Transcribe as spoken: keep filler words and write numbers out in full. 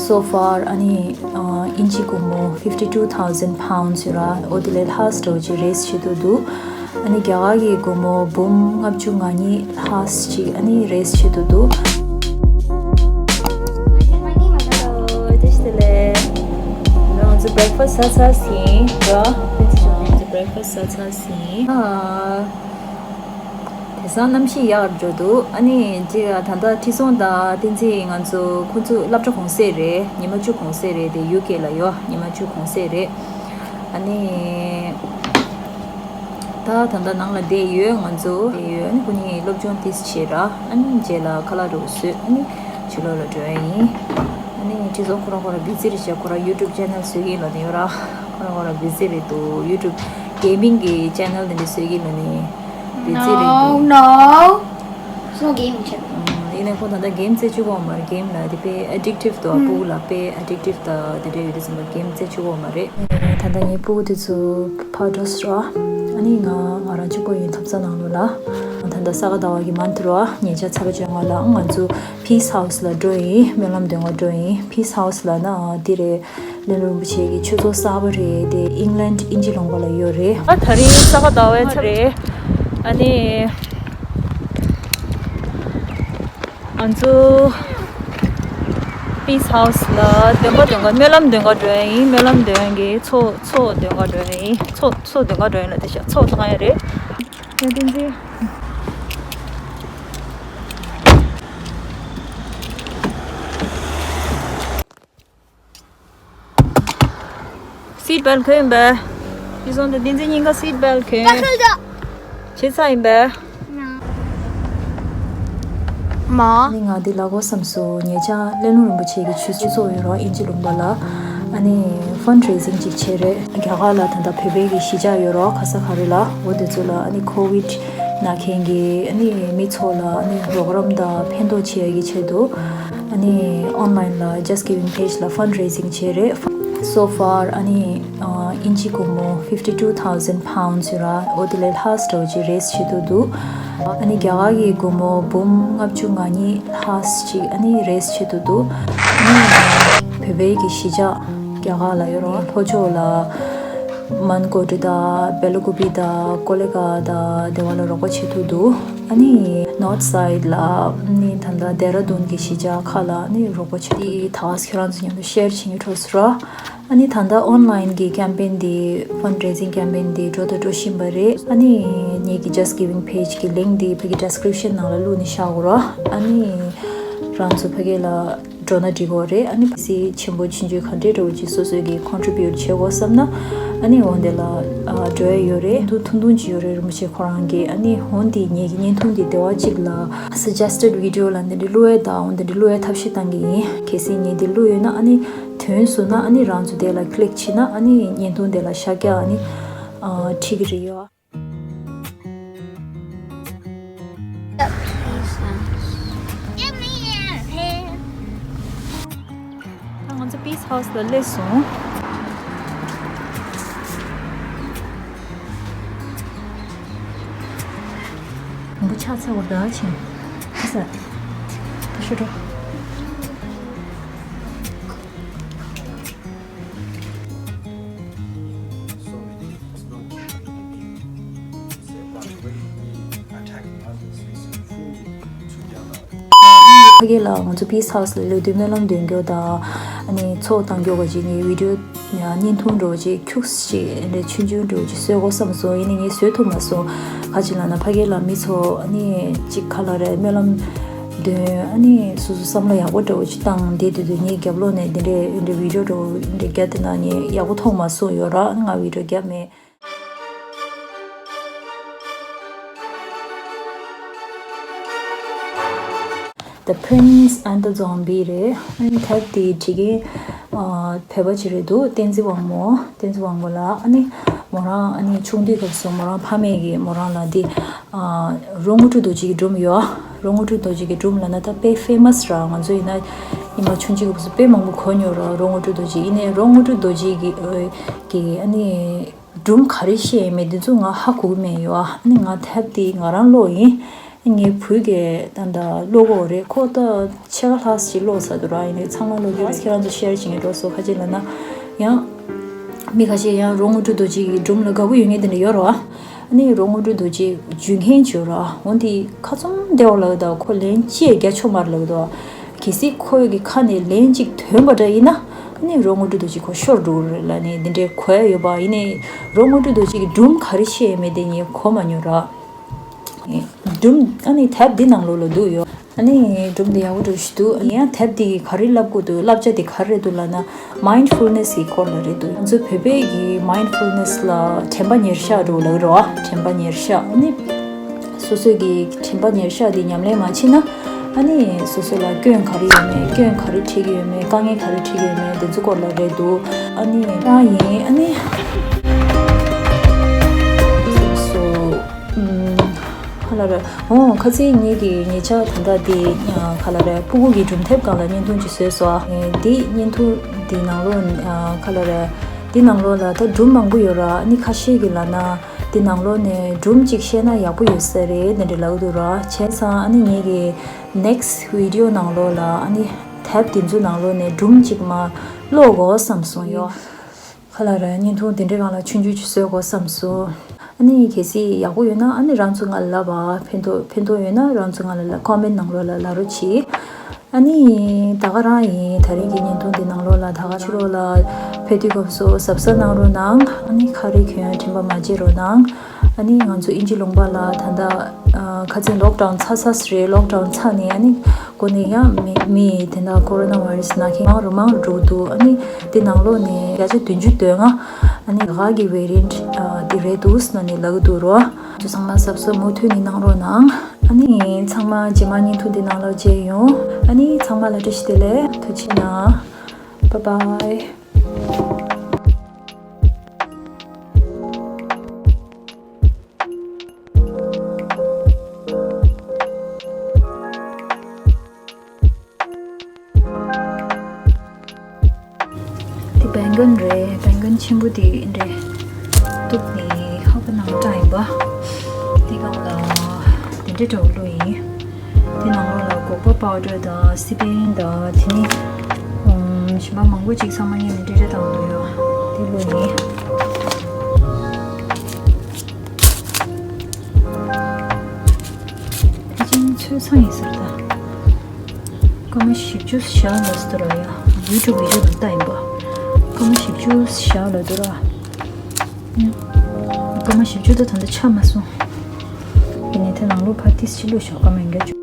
So far ཨ་ནི་ཨིན་ཇི་སྒོར་མོ་fifty two thousand pounds ཡོད་ར། འོ་དེ་ལས་ལྷག་འདྲ་བོ་ཅིག་raise བྱེད་ཐུབ་འདུག་ཨ་ནི་རྒྱ་གར་གྱི་སྒོར་མོ་འབུམ་ལྔ་བཅུ་ང་གཉིས་ལྷག་ཅིག་ཨ་ནི་raise བྱེད་ཐུབ་འདུག Hello, བཀྲ་ཤིས་བདེ་ལེགས། ང་ཚོ་breakfast ཟ་ཚར་ཟིན་ར། ང་ཚོ་breakfast ཟ་ཚར་ཟིན། ཨ། དེང་སང་གནམ་གཤིས་ཡག་འགྲོ་འདུག་ཨ་ནི་ཅིག་ད་ལྟ་ཁྲི་སྲོང་དང་བསྟན་འཛིན་ང་ཚོ་ཁོང་ཚོ་སློབ་གྲྭ་གུང་སེང་རེད། ཉི་མ་བཅུ་གུང་སེང་རེད། དེ་ཡུ་ཀེ་ལ་ཡོད། ཉི་མ་བཅུ་གུང་སེང་རེད། ཨ་ནི་ད་ད་ལྟ་ནང་ལ་བསྡད་ཡོད། ང་ཚོ་བསྡད་ཡོད། ཨ་ནི་ཁོ་གཉིས་སློབ་སྦྱོང་ཏོག་ཙམ་བྱས་ར། ཨ་ནི་རྗེས་ལ་ཁ་ལག་འདྲ་བོ་བཟོས། ཨ་ནི་ཕྱི་ལོགས་ལ་འགྲོ་ཡ་ཡིན། ཨ་ནི་ཁྲི་སྲོང་ཁོ་རང་ཁོ་རང་བི་ཛི་རེད་ཤག་ཁོ་རང་YouTube channel བཟོ་གི་ཡིན་ལབ་ནས་ཡོད་ར། ཁོ་རང་ཁོ་རང་བི་ཛི་རེད་འདུག YouTube gaming གི་channel དེ་འདྲ་བཟོ་གི་ཡིན་ལབ་ནས། བི་ཛི་རེད་འདུག No, no. It's not gaming channel. ཨམ། ཡིན་ནའི་ཁོ་ད་ལྟ་game རྩེ་བཅུག་གོ་མ་རེད། game ལ་དེ་དཔེ་addictive འདུག་ཨ། སྤུ་གུ་ལ་དཔེ་addictive དང་དེ་འདྲ་ཡོད་དུས་ཙམ་པ་game རྩེ་བཅུག་གོ་མ་རེད། ད་ལྟ་ངའི་སྤུ་གུ་དེ་ཚོ་ཕར་འགྲོ་སོང་ར། ཨ་ནི་ང་ང་རང་གཅིག་པོ་ཡིན། ཐབ་ཚང་ནང་ལོགས་ལ། ད་ལྟ་ས་ག་ཟླ་བ་གི་མན་ཐུར་བ་ཉེ་ཆར་ཚེས་པ་བཅོ་ལྔ་ལ་ང་ཚོ་Peace House ལ་འགྲོ་ཡིན། སྨོན་ལམ་འདོན་ག་འགྲོ་ཡིན། Peace House ལབ་ན་འདི་རེད། ལྷ་ནུ་རིན་པོ་ཆེ་གི་ཆོས་ཚོགས་གསར་པ་རེད། དེ་ཨིང་ལན་ཨིན་ཇི་ལུང་པ་ལ་ཡོད་རེད། ཨ། ད་རིང་ས་ག་ཟླ་བའི་ཚེས་རེད། ཨ་ནི་ང་ཚོ་Peace House ལ་འདོན་ག་འདོན་ག་སྨོན་ལམ་འདོན་ག་འགྲོ་ཡ་ཡིན། སྨོན་ལམ་འདོན་གི་ཚོགས་ཚོགས་འདོན་ག་འགྲོ་ཡ་ཡིན། ཚོགས་ཚོགས་འདོན་ག་འགྲོ་ཡ་ཡིན་ལབ་དེ་ཤག་ཚོགས་བཏང་ཡ་རེད། ཡ་བསྟན་འཛིན། Seat belt གོན་ཡིན་པས། ཁྲི་སྲོང་དང་བསྟན་འཛིན་གཉིས་ཀ་seat belt གོན། བྱས་ཚར་ཡིན་པས། མ། ནི་ང་འདི་ལབ་དགོས་བསམ་སོང་། ཉེ་ཆར་ལྷ་ནུ་རིན་པོ་ཆེ་གི་ཆོས་ཆོས་ཚོགས་ཡོད་རོགས་ཨིན་ཇི་ལུང་པ་ལ། ཨ་ནི་fundraising ཅིག་བྱས་རེད། རྒྱ་གར་ལ་ད་ལྟ་བོད་པའི་གི་གཞིས་ཆགས་ཡོད་རོགས་ག་ས་ག་རེ་ལ། འོ་དེ་ཚོ་ལ་ཨ་ནི་COVID ན་མཁན་གི་ཨ་ནི་མི་ཚོ་ལ་ཨ་ནི་རོགས་རམ་དང་ཕན་ཐོགས་བྱེད་ཡ་གི་ཆེད་དུ། ཨ་ནི་online ལ་Just Giving page ལ་fundraising བྱས་རེད། So far ཨ་ནི་ཨ་ཨིན་ཇི་སྒོར་མོ་fifty two thousand pounds ཡོད་ར། འོ་དེ་ལས་ལྷག་འདྲ་བོ་ཅིག་raise བྱེད་ཐུབ་འདུག་ཨ་ནི་རྒྱ་གར་གྱི་སྒོར་མོ་འབུམ་ལྔ་བཅུ་ང་གཉིས་ལྷག་ཅིག་ཨ་ནི་raise བྱེད་ཐུབ་འདུག་ཨ་ནི་བོད་པའི་གི་གཞིས་ཆགས་རྒྱ་གར་ལ་ཡོད་ར། ལྷོ་ཕྱོགས་ལ་མན་གོ་ཊི་དང་བེ་ལ་ཀུ་པི་དང་ཀོ་ལེ་གྷལ་དང་དེ་བ་ལ་རོགས་པ་བྱེད་ཐུབ་འདུག་ཨ་ནི་north side ལ་ཨ་ནི་ད་ལྟ་ལྡེ་ར་ལྡུན་གྱི་གཞིས་ཆགས་ཁག་ལ་ཨ་ནི་རོགས་པ་བྱེད་དུས་ད་ཁྱེད་རང་ཚོ་མཉམ་དུ་share བྱེད་མཁན་འཕྲོ་སུ་ར། ཨ་ནི་ད་ལྟ་online གི་campaign དེ་fundraising campaign དེ་འགྲོ་དང་འགྲོ་བཞིན་པ་རེད། ཨ་ནི་ངེད་ཀྱི་Just Giving page གི་link དེ་ཕ་གི་description ནང་ལ་བླུགས་ནས་བཞག་གོ་ར། ཨ་ནི་རང་ཚོ་ཕ་གི་ལ་འགྲོ་ན་འགྲིག་གོ་རེད། ཨ་ནི་ཕ་སི་ཆེན་པོ་ཆུང་ཆུང་ག་འདྲའི་འདྲ་བོ་ཅིག་སོ་སོས་ཀྱི་contribute བྱེད་དགོས་བསམ་ན། ཨ་ནི་འོ་འདི་ལ་ཨ་འགྲོ་ཡ་ཡོད་རེད། ཐུང་ཐུང་ཐུང་ཅིག་ཡོད་རེད། རིན་པོ་ཆེ་ཁོ་རང་གིས་ཨ་ནི་འོ་འདི་ངེད་ཀྱི་བརྙན་ཐུང་འདི་དེ་བ་གཅིག་ལ་suggested video ལ་འདི་འདྲའི་བླུག་ཡ་དང་འོ་འདི་འདྲའི་བླུག་ཡ་ཐབས་ཤེས་བཏང་གི་ཡིན། གལ་སྲིད་ངས་འདི་བླུག་ཡོད་ན་ཨ་ནི་དོན་བཟུང་ན་ཨ་ནི་རང་ཚོ་དེ་ལ་click བྱེད་ན་ཨ་ནི་བརྙན་ཐུང་དེ་ལ་ཤར་རྒྱག་ཨ་ནི་ཨ་ཁྲིད་ཀྱི་རེད་ཡོད། ང་ཚོ་Peace House ལ་སླེབས་སོང་། དང་པོ་ཕྱག་འཚལ་བར་བདག་ཕྱིན། ཨ་ས། ད་ཤོད་འགྲོ། ཕ་གི་ལ་ང་ཚོ་Peace House ལ་སླེབས་དུས་སྨོན་ལམ་འདོན་རྒྱུ་དང་ཨ་ནི་ཚོགས་བཏང་རྒྱུ་ག་ཅིག་ངས་video བརྙན་ཐུང་འདྲ་བོ་ཅིག་ཁྱུག་ཅིག་འདྲ་ཆུང་ཆུང་འདྲ་བོ་ཅིག་བཟོ་དགོས་བསམ་སོང་། ཡིན་ནའི་ངས་བཟོ་ཐུབ་མ་སོང་། ག་ཅིག་ལབ་ན་ཕ་གི་ལ་མི་ཚོ་ཨ་ནི་ཅིག་ག་ལབ་རེད། སྨོན་ལམ་འདོན་ཨ་ནི་སོ་སོ་བསམ་བློ་ཡག་པོ་འདྲ་བོ་ཅིག་བཏང་བསྡད་དུས་དུས་ངས་རྒྱབ་ལོགས་ནས་འདི་འདྲའི་འདི་འདྲའི་video འདྲ་བོ་འདི་འདྲ་རྒྱབ་དེ་ན་ངས་ཡག་པོ་མཐོང་མ་སོང་ཡོད་ར། ང་video རྒྱབ་མེད། The Prince and the Zombie རེད། ཨ་ནི་ཐེབས་དེ་བྲིས་མཁན་ཨ་བོད་པ་ཅིག་རེད་འདུག་བསྟན་འཛིན་དབང་མོ། བསྟན་འཛིན་དབང་མོ་ལགས། ཨ་ནི་མོ་རང་ཨ་ནི་ཆུང་དུས་སྐབས་སུ་མོ་རང་ཕ་མས་ཀྱིས་མོ་རང་ལ་འདི་ཨ་རོང་བོ་ཀྲུའུ་རྡོ་རྗེ་གི་སྒྲུང་ཡོད། རོང་བོ་ཀྲུའུ་རྡོ་རྗེ་གི་སྒྲུང་ལབ་ན་ད་དཔེ་famous ར། ང་ཚོ་ཡིན་ན་ཉི་མ་ཆུང་ཆུང་སྐབས་སུ་དཔེ་མང་པོ་གོ་མྱོང་ར། རོང་བོ་ཀྲུའུ་རྡོ་རྗེ། ཡིན་ནའི་རོང་བོ་ཀྲུའུ་རྡོ་རྗེ་གི་ཨོ་གི་ཨ་ནི་སྒྲུང་ག་རེ་བཤད་ཡོད་མེད་འདི་ཚོ་ང་ཧ་གོ་གི་མེད་ཡོད། ཨ་ནི་ང་ཐེབས་དེ་ང་རང་ཀློག་ཡིན། ངའི་བུ་གས་ད་ལྟ་ཀློག་གོ་རེད། ཁོ་ད་ཕྱེད་ཀ་ལྷག་ཅིག་ཀློག་ཚར་འདུག་ར། ཡིན་ནའི་ཚང་མ་ཀློག་རྒྱུ་རེད། ཁྱེད་རང་ཚོ་ཤེར་བྱེད་མཁན་འགྲོ་སོང་། ཁ་ཅིག་ལབ་ན་ཡང་མི་ཁ་ཤས་ཡང་རོང་དངོས་གྲུབ་རྡོ་རྗེ་གི་སྒྲུང་ལ་དགའ་པོ་ཡོད་མཁན་དེ་འདྲ་ཡོད་ར། ཨ་ནི་རོང་དངོས་གྲུབ་རྡོ་རྗེ་བརྗོད་མཁན་ཅིག་ཡོད་ར། འོ་དེ་ཁ་ཚུམ་བདེ་བ་ལབ་ད་ཁོ་ལན་ཅི་ཡང་རྒྱག་ཆོག་མ་རེད་ལབ་འདུག་གལ་སྲིད་ཁོའི་གི་ཁ་ནས་ལན་ཅིག་ཐོན་པ་འདྲ་ཡིན་ན། ཨ་ནི་རོང་དངོས་གྲུབ་རྡོ་རྗེ་ཁོ་ཤོར་འགྲོ་གི་རེད་ལབ་ནས་འདི་འདྲའི་གོ་ཡ་ཡོད་པ། ཡིན་ནའི་རོང་དངོས་གྲུབ་རྡོ་རྗེ་གི་སྒྲུང་ག་རེ་བཤད་ཡོད་མེད་དེ་ངས་གོ་མ་མྱོང་ར། སྒྲུང་ཨ་ནི་དེབ་འདི་ནང་ལོགས་ལ་འདུག་ཡོད། ཨ་ནི་སྒྲུང་འདི་ཡག་པོ་འདྲ་ཞིག་འདུག་ཡིན་ཡང་དེབ་འདི་ག་རེ་བསླབ་དགོས་འདུག་བསླབ་བྱ་འདི་ག་རེ་རེད་འདུག་ལབ་ན། མའིན་ཌ་ཕུལ་ནེ་སི་གི་སྐོར་ལ་རེད་འདུག་ང་ཚོ་བོད་པའི་གི་མའིན་ཌ་ཕུལ་ནེ་སི་ལ་དྲན་པ་ཉེར་བཞག་འདྲ་ལབ་རོ། དྲན་པ་ཉེར་བཞག་ཨ་ནི་སོ་སོའི་གི་དྲན་པ་ཉེར་བཞག་འདི་ཉམས་ལེན་མ་བྱས་ན། ཨ་ནི་སོ་སོ་ལ་སྐྱོན་ག་རེ་ཡོད་མེད། སྐྱོན་ག་རེ་འཕྲད་ཀྱི་ཡོད་མེད། དཀའ་ངལ་ག་རེ་འཕྲད་ཀྱི་ཡོད་མེད། དེ་ཚོ་སྐོར་ལ་རེད་འདུག་ཨ་ནི་རང་ཡིན། ཨ་ནི་སོ་སོ་ཨུམ། ག་ལབ་རེད། འོ་ཁ་སང་ངེད་ཀྱི་ཉེ་ཆར་ད་ལྟ་དེ་ག་ལབ་རེད། སྤུ་གུ་གི་སྒྲུང་དེབ་སྒང་ལ་བརྙན་ཐུང་ཅིག་བཟོས་སོང་། དེ་བརྙན་ཐུང་དེ་ནང་ལོགས་ག་ལབ་རེད། དེ་ནང་ལོགས་ལ་ད་སྒྲུང་མང་པོ་ཡོད་ར། ཨ་ནི་ཁ་ཤས་ཀྱིས་ལབ་ན་དེ་ནང་ལོགས་ནས་སྒྲུང་གཅིག་བཤད་ན་ཡག་པོ་ཡོད་ས་རེད་དེ་འདྲ་ལབ་འདུག་ར། བྱས་ཙང་ཨ་ནི་ངེད་ཀྱི་ནེག་སི་ཊི་བི་ཌི་ཡོ་ནང་ལོགས་ལ་ཨ་ནི་དེབ་དེ་ཚོའི་ནང་ལོགས་ནས་སྒྲུང་གཅིག་མར་ཀློག་དགོས་བསམ་སོང་ཡོད། ག་ལབ་རེད། བརྙན་ཐུང་དེ་འདྲའི་སྒང་ལ་ཆུང་ཆུང་ཅིག་བཟོ་དགོས་བསམ་སོང་། ཨ་ནི་གལ་སྲིད་ཡག་པོ་ཡོད་ན་ཨ་ནི་རང་ཚོ་ང་ལ་ལབ་པ། ཕན་ཐོགས་ཕན་ཐོགས་ཡོད་ན་རང་ཚོ་ང་ལ་ལབ། ཀོ་མེན་ཊི་ནང་ལོགས་ལ་ལབ་རོགས་གྱིས། ཨ་ནི་ད་ག་རང་ཡིན། ད་རིང་གི་བརྙན་ཐུང་འདི་ནང་ལོགས་ལ་ད་ག་ཕྱི་ལོགས་ལ་ཕེབས་དུས་སྐབས་སུ་གཟབ་གཟབ་གནང་རོགས་གནང་། ཨ་ནི་ག་རེ་གྱོན་དྲན་པ་མ་བརྗེད་རོགས་གནང་། ཨ་ནི་ང་ཚོ་དབྱིན་ཇི་ལུང་པ་ལ་ད་ལྟ་ཨ་ཁ་སང་ལོག་ཌའུན་ཚར་ཚར་རེད། ལོག་ཌའུན་ཚར་ནས་ཨ་ནི་འགོ་ནས་ཡང་མི་མི་དེ་འདྲ་ཀོ་རོ་ན་བྷ་རེ་སི་ན་མཁན་མང་རུ་མང་རུ་འགྲོ་གི་འདུག་ཨ་ནི་དེ་ནང་ལོགས་ནས་བརྒྱ་ཆ་བདུན་ཅུ་དོན་ལྔ་ཨ་ནི་རྒྱ་གར་གྱི་ཝེ་རི་ཡེན་ཊི་ཨ་དེ་རེད་འདུག་ཟེར་ནས་ལབ་ཀྱི་འདུག་རོ། ཚང་མ་གཟབ་གཟབ་མུ་མཐུད་ནས་གནང་རོགས་གནང་། ཨ་ནི་ཚང་མ་རྗེས་མ་བརྙན་ཐུང་འདི་ནང་ལ་མཇལ་ཡོང་། ཨ་ནི་ཚང་མ་ལ་བཀྲ་ཤིས་བདེ་ལེགས། ཐུགས་རྗེ་གནང་། བྷའི་བྷའི། འདི་བེང་གན་རེད། བེང་གན་ཆེན་པོ་དེ་འདྲས་གཏུབ་ནས་ཧ་གོ་ནང་བཀྲ་ཡིན་པ། འདི་སྒང་ལ་དེ་འདྲས་འདྲ་བོ་བླུགས་ཡིན། འདི་ནང་ལོགས་ལ་སྒོག་པ་པའུ་ཌར་དང་སི་པན་དང་དེ་ནི་ཨམ་གཞན་པ་མང་པོ་ཅིག་ཚང་མ་ངས་ནི་འདྲེ་འདྲེ་བཏང་འདུག་ཡོད། འདི་བླུགས་ཡིན། ཕལ་ཆེར་ཚོད་ཚང་ཡིན་ཟེར་ད། སྐར་མ་བཞི་བཅུ་བཞག་ལ་སྟོར་ར་ཡ། ཡུ་ཊུབ་བི་ཌི་ཡོ་ནང་ལྟ་ཡིན་པ། སྐར་མ་བཞི་བཅུ་བཞག་ལ་སྟོར་ར། སྐར་མ་བཞི་བཅུ་ད་ད་ལྟ་ཆགས་མ་སོང་། ཡིན་ནའི་དེ་ནང་ལོགས་ཕར་ཏིས་ཅིག་བླུགས་ཤོག་སྐར་མ་བརྒྱད་ཅུ།